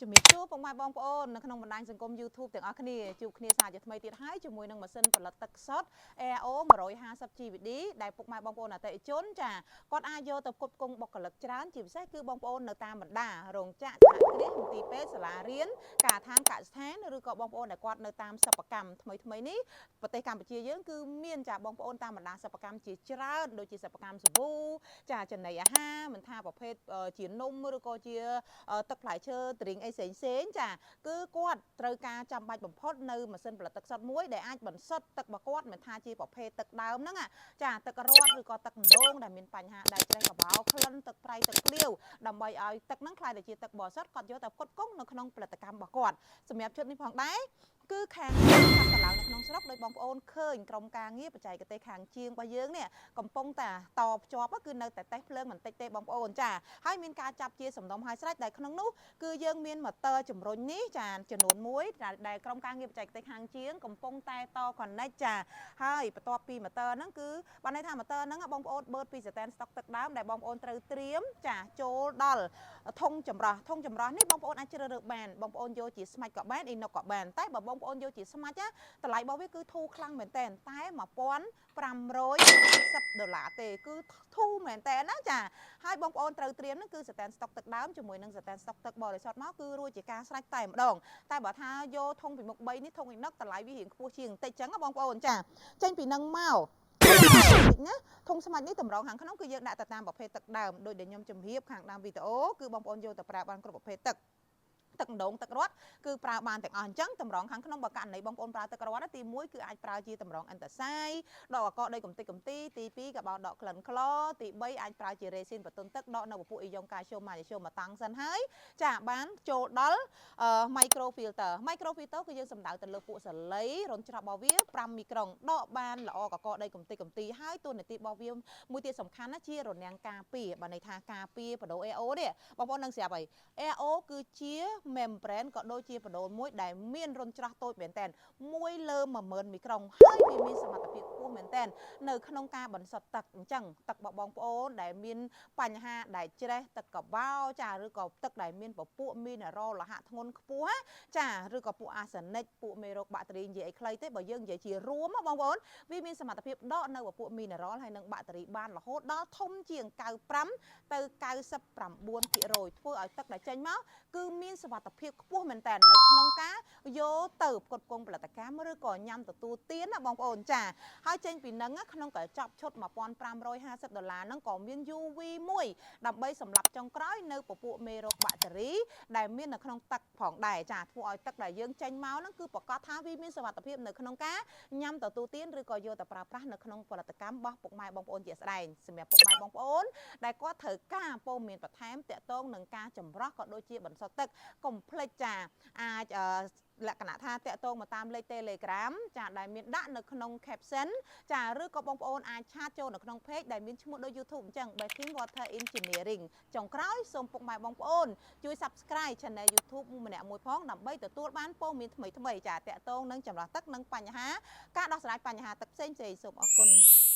ជំរាបសួរពុកម៉ែបងប្អូននៅក្នុងបណ្ដាញសង្គម YouTube ទាំងអស់គ្នាជួបគ្នាសាជាថ្មីទៀតហើយជាមួយនឹងម៉ាស៊ីនផលិតទឹកសុទ្ធ AIO 150 GVD ដែលពុកម៉ែបងប្អូនអតិថិជនចាគាត់អាចយកទៅផ្គត់ផ្គង់បុគ្គលិកច្រើនជាពិសេសគឺបងប្អូននៅតាមបណ្ដារោងចក្រសហគ្រាសមន្ទីរពេទ្យសាលារៀនការដ្ឋានកសិដ្ឋានឬក៏បងប្អូនដែលគាត់នៅតាមសិប្បកម្មថ្មីថ្មីនេះប្រទេសកម្ពុជាយើងគឺមានចាបងប្អូនតាមបណ្ដាសិប្បកម្មជាច្រើនដូចជាសិប្បកម្មសាប៊ូចាចំណីអាហារមិនថាប្រភេទជានំឬក៏ជាទឹកផ្លែឈើdrink អីផ្សេងផ្សេងចាគឺគាត់ត្រូវការចាំបាច់បំផុតនៅម៉ាស៊ីនផលិតទឹកសុទ្ធមួយដែលអាចបន្សុទ្ធទឹករបស់គាត់មិនថាជាប្រភេទទឹកដើមហ្នឹងចាទឹករត់ឬក៏ទឹកម្ដងដែលមានបញ្ហាដែលច្រេះកបោក្លិនទឹកប្រៃទឹកភ្លាវដើម្បីឲ្យទឹកហ្នឹងក្លាយទៅជាទឹកបរិសុទ្ធគាត់យកទៅផ្គត់ផ្គង់នៅក្នុងផលិតកម្មរបស់គាត់សម្រាប់ឈុតនេះផងដែរគឺខាងចាប់តឡើងនៅក្នុងស្រុកដោយបងប្អូនឃើញក្រុមការងារបច្ចេកទេសខាងជាងរបស់យើងនេះកំពុងតែតភ្ជាប់គឺនៅតែតេស្តភ្លើងបន្តិចទេបងប្អូនចាហើយមានការចាប់ជាសំណុំហើយស្រេចដែលក្នុងនោះគឺយើងមានម៉ូទ័រជំរុញនេះចាចំនួន1ដែលក្រុមការងារបច្ចេកទេសខាងជាងកំពុងតែត connect ចាហើយបន្ទាប់ពីម៉ូទ័រហ្នឹងគឺបានន័យថាម៉ូទ័រហ្នឹងបងប្អូនបឺតពីស្តែនស្តុកទឹកដើមដែលបងប្អូនត្រូវត្រៀមចាចូលដល់ធុងចម្រោះធុងចម្រោះនេះបងប្អូនអាចជ្រើសរើសបានបងប្អូនយកជាស្មាច់ក៏បានអ៊ីណុកក៏បានតែបើបងប្អូនយកជាស្មាច់ណាតម្លៃរបស់វាគឺធូរខ្លាំងមែនតើតែ1550ដុល្លារទេគឺធូរមែនតើណាចាហើយបងប្អូនត្រូវត្រៀមហ្នឹងគឺស្តែនស្តុកទឹកដើមជាមួយនឹងស្តែនស្តុកទឹកបរិសុទ្ធមកគឺរួចជាការស្រេចតែម្ដងតែបើថាយកធុងពីមុខ3នេះធុងអ៊ីណុកតម្លៃវារៀងខ្ពស់ជាងបន្តិចចឹងណាបងប្អូនចាចេញពីនឹងមកណាធុងស្មាច់នេះតម្រងខាងក្នុងគឺយើងដាក់ទៅតាមប្រភេទទឹកដើមដោយដែលខ្ញុំជំរាបខាងដើមវីដេអូគឺបងប្អូនយកទៅប្រើបានគ្រប់ប្រភេទទឹកទឹកម្ដងទឹករត់គឺប្រើបានទាំងអស់អញ្ចឹងតម្រងខាងក្នុងបើករណីបងប្អូនប្រើទឹករត់ទី1គឺអាចប្រើជាតម្រងអន្តសាយដកអកដីកំតិចកំទីទី2ក៏បោដកក្លិនក្លទី3អាចប្រើជារេស៊ីនបតុនទឹកដកនៅពពួកអ៊ីយ៉ុងកាល់ស្យូមម៉ាញ៉េស្យូមមកតាំងសិនហើយចាបានចូលដល់ micro filter micro filter គឺយើងសំដៅទៅលើពួកសលៃរន្ធច្រោះរបស់វា5មីក្រុងដកបានល្អកកដីកំតិចកំទីហើយតួនាទីរបស់វាមួយទៀតសំខាន់ណាជារនាំងការពារបើន័យថាការពារបដូ AO នេះបងប្អូននឹងស្រាប់ហើយ AO គឺជា membrane ក៏ដូចជាបដូលមួយដែលមានរន្ធច្រោះតូចមែនតើ1លើ10000មីក្រុងហើយវាមានសមត្ថភាពខ្ពស់មែនតើនៅក្នុងការបន្សុទ្ធទឹកអញ្ចឹងទឹករបស់បងប្អូនដែលមានបញ្ហាដែលច្រេះទឹកកបោចាឬក៏ទឹកដែលមានពពួកមីណារ៉លលោហៈធ្ងន់ខ្ពស់ចាឬក៏ពួកអាសេនិកពួកមេរោគបាក់តេរីនិយាយអីខ្លីទេបើយើងនិយាយជារួមបងប្អូនវាមានសមត្ថភាពដកនៅពពួកមីណារ៉លហើយនិងបាក់តេរីបានរហូតដល់ធំជាង95ទៅ99%ធ្វើឲ្យទឹកដែលចេញមកគឺមានសុវត្ថិភាពខ្ពស់មែនតើនៅក្នុងការយកទៅផ្គត់ផ្គង់ផលិតកម្មឬក៏ញ៉ាំទទួលទានណាបងប្អូនចាហើយចេញពីនឹងក្នុងកញ្ចប់ឈុត1550ដុល្លារហ្នឹងក៏មាន UV មួយដើម្បីសម្រាប់ចុងក្រោយនៅពពួកមេរោគបាក់តេរីដែលមាននៅក្នុងទឹកផងដែរចាធ្វើឲ្យទឹកដែលយើងចេញមកហ្នឹងគឺប្រកាសថាវាមានសុវត្ថិភាពនៅក្នុងការញ៉ាំទទួលទានឬក៏យកទៅប្រើប្រាស់នៅក្នុងផលិតកម្មរបស់ពុកម៉ែបងប្អូនជាស្ដែងសម្រាប់ពុកម៉ែបងប្អូនដែលគាត់ត្រូវការព័ត៌មានបន្ថែមតាក់ទងនឹងការចម្រោះក៏ដូចជាបន្សុទ្ធទឹកកុំភ្លេចចាអាចលក្ខណៈថាតាក់ទងមកតាមលេខ Telegram ចាដែលមានដាក់នៅក្នុង caption ចាឬក៏បងប្អូនអាច chat ចូលនៅក្នុង page ដែលមានឈ្មោះដូច YouTube អញ្ចឹង Baking Water Engineering ចុងក្រោយសូមពុកម៉ែបងប្អូនជួយ Subscribe Channel YouTube ម្នាក់មួយផងដើម្បីទទួលបានព័ត៌មានថ្មីៗចាតាក់ទងនឹងចម្រោះទឹកនិងបញ្ហាការដោះស្រាយបញ្ហាទឹកផ្សេងៗសូមអរគុណ។